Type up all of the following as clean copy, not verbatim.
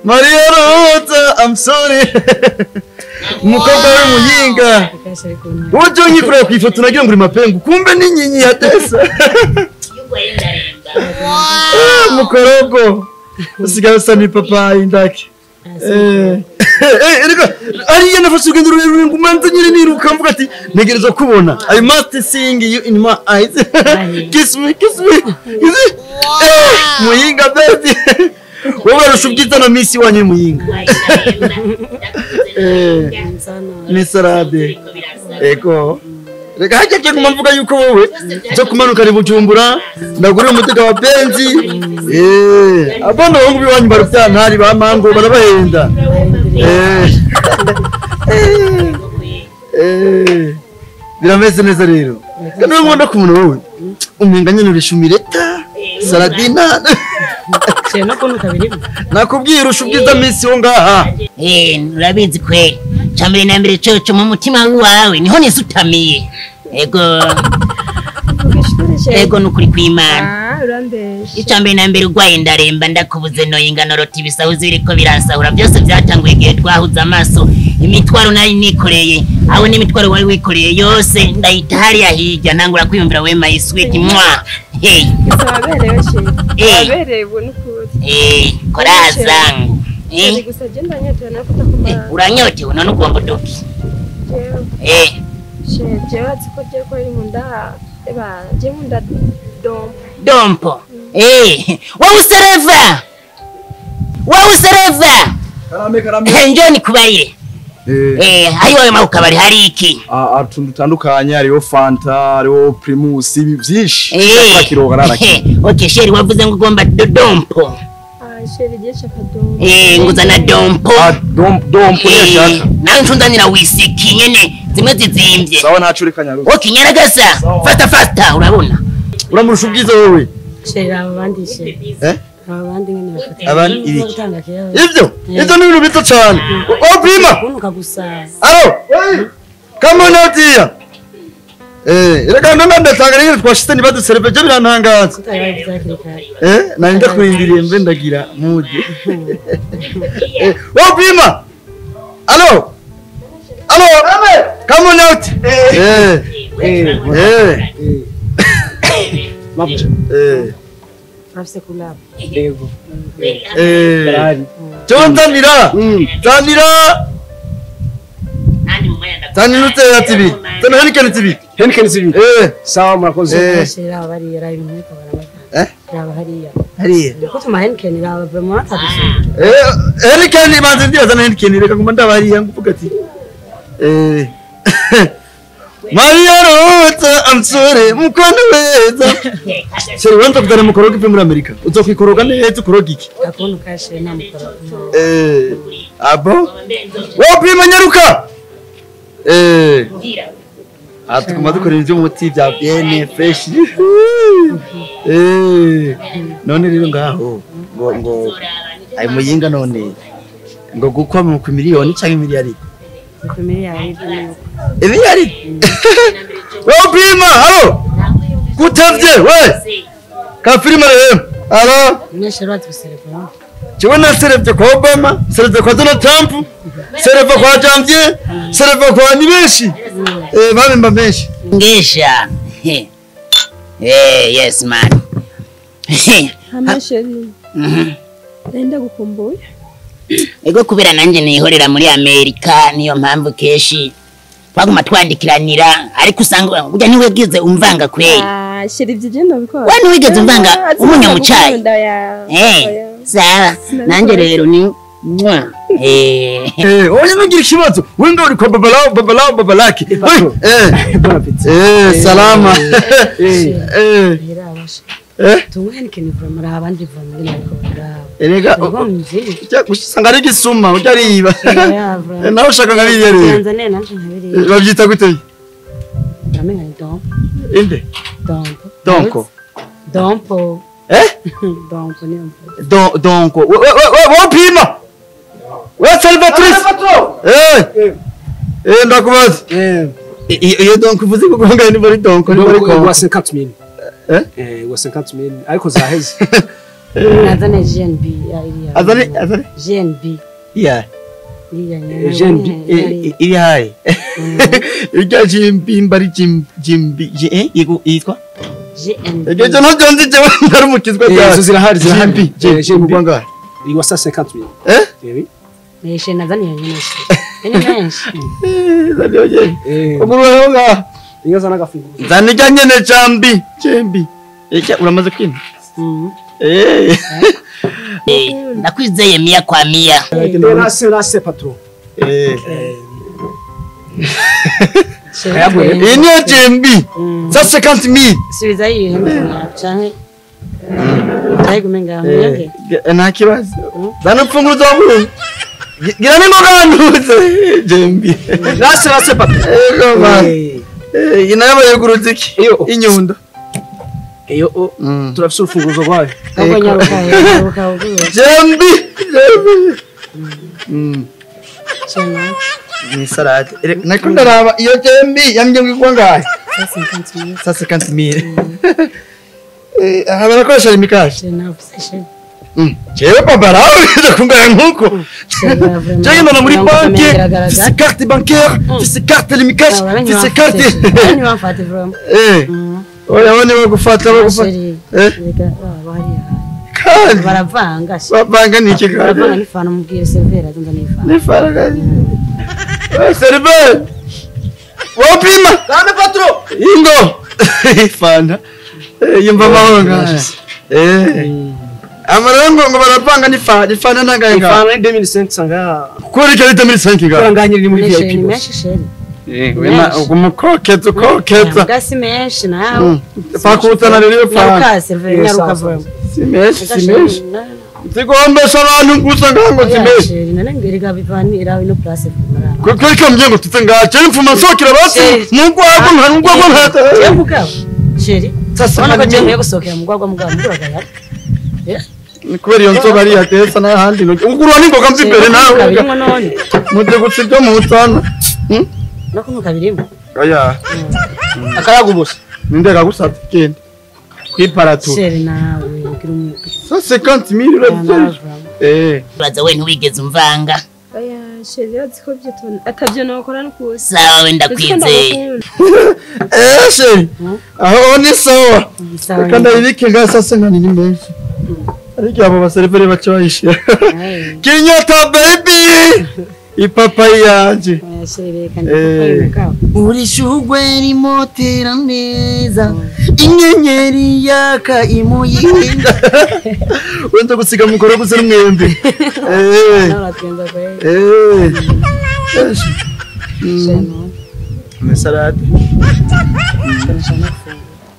Maria Rosa, I'm sorry. Umukobwa w'umuyinga. Ujye unyikurira ku ifoto nagira ngo uri mapengu kumbe ni nyinyi ya Tesa. Mukorogo. Usigaye usa n'ipapayi ndake. Erega ariya nafashe urugendo rurerure ngo umanze nyine niruka mvuga ati ntegereza kubona. I must sing you in my eyes. Kiss me, kiss me. Muyinga baby. Wowe urarusha ubwiza na misi wanyu Muyinga. Ni salade. Ego. Reka hajya cyo kumvuga yuko wowe cyo kumanuka ari Bujumbura ndagurira umutega wa benzi. Abana bo biwanyu baruvyantari ba mango barabahenda. Birameze neza rero. Kandi nkunda kumuna wowe. Umenga nyene urishumireta. Saladina. Nakubwiye urusha ubwiza misi wo ngaha. Urabizi kweli. Chambere na mbere cyo mu mutima wawe niho nisutamiye. Ego. Ego nukuri kw'Imana. Icambere na mbere ugwaye ndaremba ndakubuze no ingano roti bisahuzi biriko biransahura byose byatanguye igihe twahuza amaso. Imitwaro nari nikoreye aho n'imitwaro wari wikoreye yose ndayita hariya hirya nangura kwiyumvira we my sweet mwa. Hey. Saberewe she. Saberewe nukuri. Korazangu. Gusa je ndanyotewe nafata kumara. Uranyotewe none ugomba uduki. Jewe azi ko je ko iri munda eba je munda dompo. Dompo. Wowe usereva. Wowe usereva. Karame karame. Njoni nikubarire. Ayo wawe mawukabari hari iki? Utuntu dutandukanye hariho Fanta, hariho Primus, ibi byinshi. Kiroga naraki. Okay, sheri wavuze ngo ugomba dompo. Sheri je shaka dompo. Nguzana dompo. Dompo ni shaka. Nawe nshundanira wisiki nyene zimwe zizimbye. Sawa ntacu reka nyaruka. Okay, nyaragasa. Fasta fasta urabona. Uramurusha ubwiza wowe. Sheri abandi sheri. Abandi nyene bafata. Abandi ibiki? Ivyo ni ibintu bito cyane. Oh prima. Kunuka gusa. Alo. Come on out here. Reka none ndatanga rero twashitse nibaduserve je birantangaza. Nari ndakurindiriye mbe ndagira mudi. Oh prima. Alo. Alo. Come on out. Mabje. Afise kulaba. Yego. Tanira. Tanira. Tanira TV. Tana Heineken TV. Heineken TV. Sawa murakoze. Shira bari yara ibintu biko barabaka. Raba hariya. Hariya. Ko tuma Heineken raba vraiment atadusha. Heineken ibanze ndibaza na Heineken reka nguma ndabariya nguvuga ati. Maria Rosa, I'm sorry, mukwana weza. Sheri wanza kudana mukoroga ive muri Amerika. Uzokwikoroga neza ukoroga iki? Akuntu kashe nta mukoroga. Abo? Wowe prima nyaruka. Tuguma dukora ibyo umuti bya bien fresh. None rero ngaho ngo ayo muyinga none ngo gukwa mu ku miliyoni cyangwa miliyari. Ku miliyari. Miliyari. Wowe prima, alo. Kutavye we. Ka prima rero. Alo. Mweshe rwatusereva. Jewe naserevye kwa Obama, serevye kwa Donald Trump, serevye kwa Janvier, serevye kwa ni benshi. Babemba benshi. Ngesha. Yes man. Hama sheri. Ndenda gukumbuye. Ego kubera nanje nihorera muri Amerika niyo mpamvu keshi twaguma twandikiranira ariko usanga burya niwe gize umvanga kweli. Sheri ibyo je ndabikora. Wa niwe gize umvanga umunya mu cyayi. Sawa nanje rero ni mwa. Oya nugira ikibazo we ndo uri kwa babalao babalao babalaki. Bon appétit. Salama. Tuwe Heineken vraiment abandi vraiment ariko baraba. Erega usanga ari gisuma ujya ariba. Nawe ushaka nkabiriya rero. Tanzania nanje nkabiriya. Babyita gute? Ndamenga ni dompo. Inde? Dompo. Donko. Dompo. Dompo ni dompo. Donko. We pima. We Salvatrice. Ndakubaza. Iyo donko uvuze ko ngaye ni muri donko ni muri ko. Wa 50000. Wa 50000 ariko zaheze. Nazane GNB ya iriya. Azane GNB. Ya. Iriya nyene. GNB iri hayi. Irya GNB mbari GNB yego yitwa GNB. Ejo ntabyo nzi jewe ndarumukizwa cyane. Izo zirahari GNB GNB bangahe? Iwa 150,000. Eh? Oui. Neshe nazane nyene. Ene menshi. Zani oye. Oguru nga. Inga zana gafunguzo. Zani rya nyene jambi. GNB. Eke uramaze kwina? Eh. Ndakwizeye mia kwa mia. Nase patron. Eh. Iyi niyo GNB. 150,000. Subiza iyi canke. Ayigumenga muyange. Nta kibazo. Zana imfunguzo wawe. Gira n'ingoga ntuze. GNB. Nase patron. Ego man. Eh, inayo bayugurutse iki? Inyundo. Iyo turafise urufunguzo rwayo. Ahubwo nyaruka nyaruka ugurura. GNB. GNB. Chena. Ni salade. Nako ndaraba iyo GNB yambye ngo ngahe? 150,000. 150,000. Eh, aha barakoresha imikashi. Chena ofise. Jewe papa rawe ndakungana nkuko. Jewe ndana muri banki, fise carte bancaire, fise carte limikashi, fise carte. Ni wamfate vraiment. Eh. Oya wone bagufata bagufata. Eh. Kandi baravanga. Bavanga ni iki kandi? Baravanga n'ifana mubwire serveur azonza n'ifana. N'ifana kandi. Serveur. Wopima. Dame patro. Ingo. Ifana. Yumva amahoro ngaha. Eh. Amarongo ngo baravanga n'ifana, ifana nangahe ngaha? Ifana ni 2500 ngaha. Kuri icyo 2500 ngaha. Kora ngaha nyiri muri VIP. Ni menshi chéri. Eh, wena umukokeza ukokeza. Gasi menshi nawe. Pakutana rero iyo fana. Nyaruka serveur nyaruka vraiment. Si menshi, si menshi. Zigombesha abantu gusa ngaha ngo si menshi. None ngeriga bivanira ino place vraiment. Kuko ikamye ngo tutse ngaha, cyo mfuma sokira basi. Mugwagwa nka mugwagwa nka. Mugabo. Chéri. Sasa ko je nkwiye gusohokera mugwagwa mugabo muguragaya. Kubera iyo nzoga ari yatesa n'ahandi ugurwa n'ingoga mvi imbere nawe. Muze gutsa ibyo mutana. No kunuka birimo. Oya. Akayagubose. Ninde kagusatse kende. Kwiparatura. Chéri nawe ugira umwe. 150,000 urabyumva. Eh. Uraza we ntiwigeze umvanga. Oya chéri urazi ko byo atavyo nokora n'ukusa. Sawa we ndakwizeye. Eh chéri. Aho ni sawa. Reka ndabibike ngaha sasa nkani ni menshi. Ariko abo baseriveri baca bayishira. Kinyota baby. Ipapayi yanje. Uri shugwe rimotera neza. Inyenyeri yaka imuyinga. Wenda gusiga mukoro gusa n'umwembe. Eh. Eh. Salade.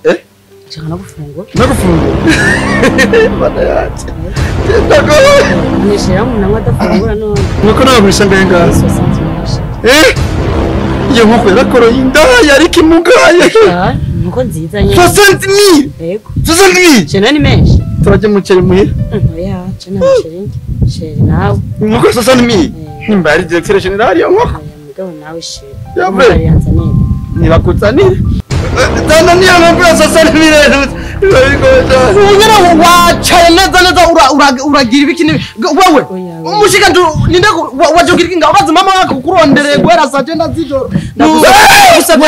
Eh? Nshaka no gufungura. No gufungura. Bana yacu. Ndago. Nishira umuntu anywa adafungura none. Nuko nagurisha mbenga. Eh? Iyo nkoko yarakoroye indaya ariko imugaye. Nuko nziza nyine. 60,000. Yego. 60,000. Cena ni menshi. Turajya umuceri muhira. Oya, cena umuceri. Chéri nawe. Inkoko 60,000. Nimba ari directeur general iyo nkoko. Mugabo nawe chéri. Yabre. Nibakuzanire. Tana niyo nkoko ya 60,000. Unyara wacaye neza neza uragira ibiki wewe umushika ninde wajogira inga ubaze mama wako kurondereye guhera saa 9 z'ijoro ndagusabye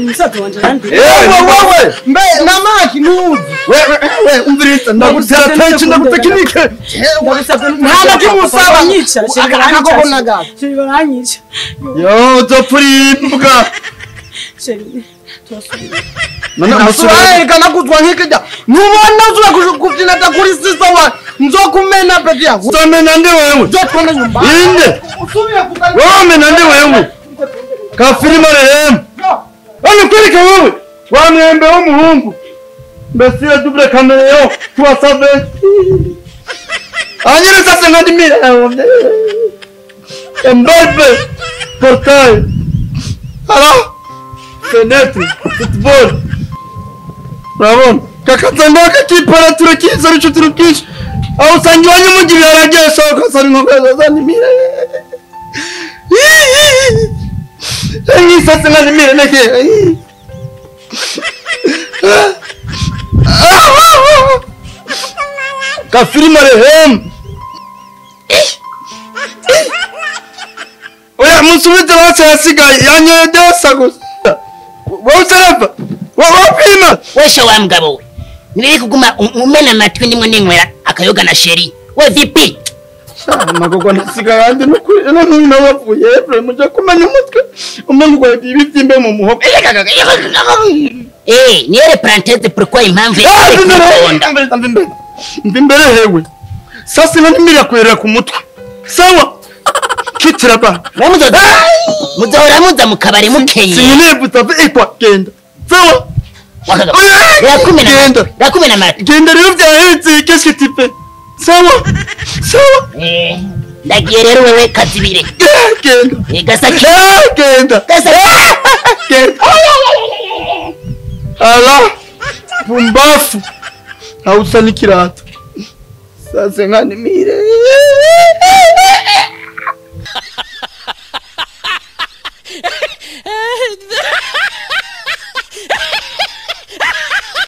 umusaza wanje arandi wewe mbe namaki nuzi wewe umviriza ndagutera tension ndagutekinike nta nakimusaba akakoko nagato baranyica yo uzopfurimbwa None kuzwa nk'ikijya ntubona uzura kubyina kuri sisa wa nzokumena peti yangu uzomena nde wewe nzotwenda nyumba inde womena nde wewe kafiri marehemu wani kwereka wewe wa mwembe w'umuhungu mbese double caméléon tuwasave anyere sasa ngandi mira Mbappe portail alors fenêtre football urabona kakazana kakiparatura kiza arico turukisha aho usanga iwanyu mugira ibiharage sohoka usanga inkoko zazanimire isase nkanimire neke Kafiri marehemu. Oya musubize bose yasigaye yanyoye desa gusa. Wowe utarapfa. Wowe pima. Wesha wa mugabo we. Nibiri kuguma umena amatwi ndimwe ninywera akayoga na sheri. We vipi? Amagogo nasigaye andi nukuri none nabavuye Efraim mujya kumenya umutwe umuntu ngo ibibyimbe mu muhogo. Niere parenthèse pourquoi impamvu mbi mbere hewe. Sasa nani mira kwerera ku mutwe. Sawa. Kitiraba. Muzohora muza mu kabari mukenye. Sinye butave ekwa genda. Sawa. Genda. Rakumena mati. Genda rero byahetse qu'est-ce que tu fais? Sawa. Sawa. Ndagiye rero wewe kazibire. Genda. Gasaki. Genda. Gasaki. Genda. Ala. Pumbafu. Hausa nikirato. Sasa ngani mira.